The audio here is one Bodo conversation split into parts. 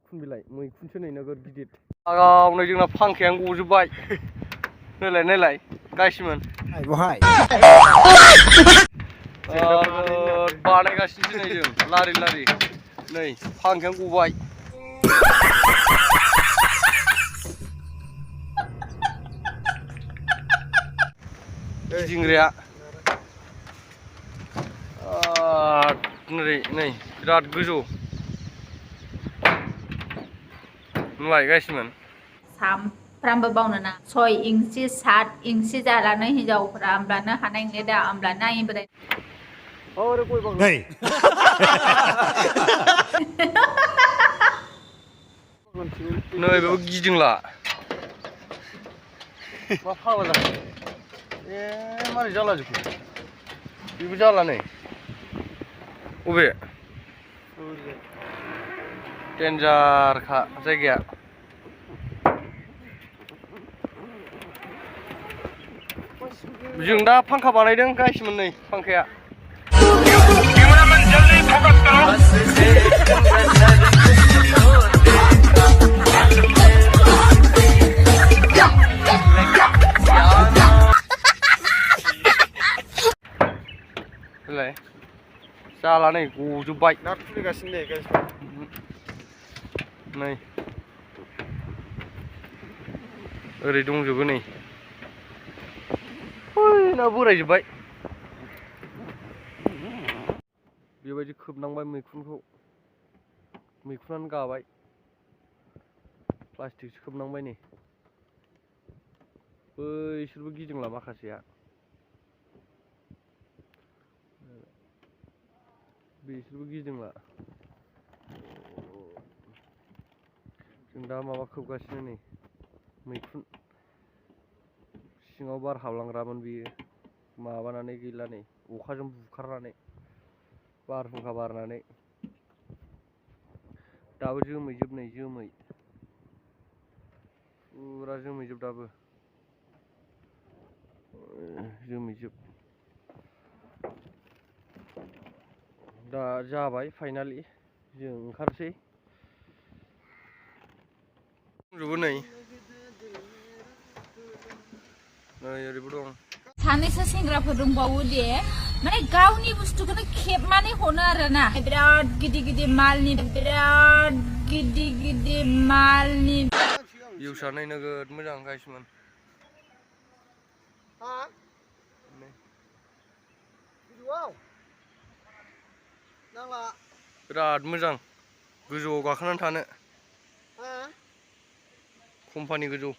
मैखुन बिलाइ मैखुनसो नै नोगोर गिदिर आगावनो जोंना फांखायानो गजोबबाय नायलाय गायसिमोन बहाय बानायगासिनोसो नै जों लारि नै फांखायानो गबाय गिदिंग्राया नै बिराद गोजौ नुलाय गायसिमोन सामफ्रामबो बावनो ना 6 इंसि 7 इंसि जालानो हिनजावफोरा होमब्लानो हानाय नंला दा होमब्लानो आइबोराय नै बेबो गिदिंला मा फाग्ला जाखो ए मारै जाला जोबखो बेबो जाला नै अबे डेन्जारखा जायगाया जों दा फांखा बानायदों गायसिमोन नै फांखाया जाला नै गजोबबाय नाट खुलिगासिनो दे नै ओरै दंजोबो नै ना बोरायजोबबाय बेबायदि खोबनांबाय मैखुनानो गाबाय प्लास्टिकसो खोबनांबाय नै बैसोरबो गिदिंला माखासेया बिसोरबो गिदिंला जों दा माबा खोबगासिनो नै मैखुन सिङाव बार हाबलांग्रामोन बियो माबानानै गैला नै अखाजों बुखारनानै बारहुंखा बारनानै दाबो जोमैजोब नै जोमै फुरा जोमैजोब दाबो जोमैजोब दा जाबाय फाइनालि जों ओंखारसै दंजोबो नै ओरैबो दं सानैसो सेंग्राफोर दंबावो दे माने गावनि बुस्थुखौनो खेबनानै हनो आरोना बिराद गिदिर मालनि भिउसा नै नोगोद मोजां गायसिमोन बिराद मोजां गोजौआव गाखोनानै थानो कम्पानि गोजौ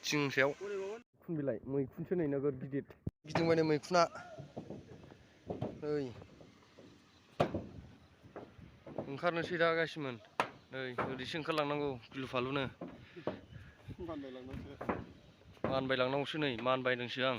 थिं सायाव मैखुन बिलाइ मैखुनसो नै नोगोद गिदिर गिदिंबाय नै मैखुना नै ओंखारनोसै दा गायसिमोन नै ओरैसो ओंखारलांनांगौ गिलु फालुनो मानबायलांनांगौसो नै मानबायदोंसो आं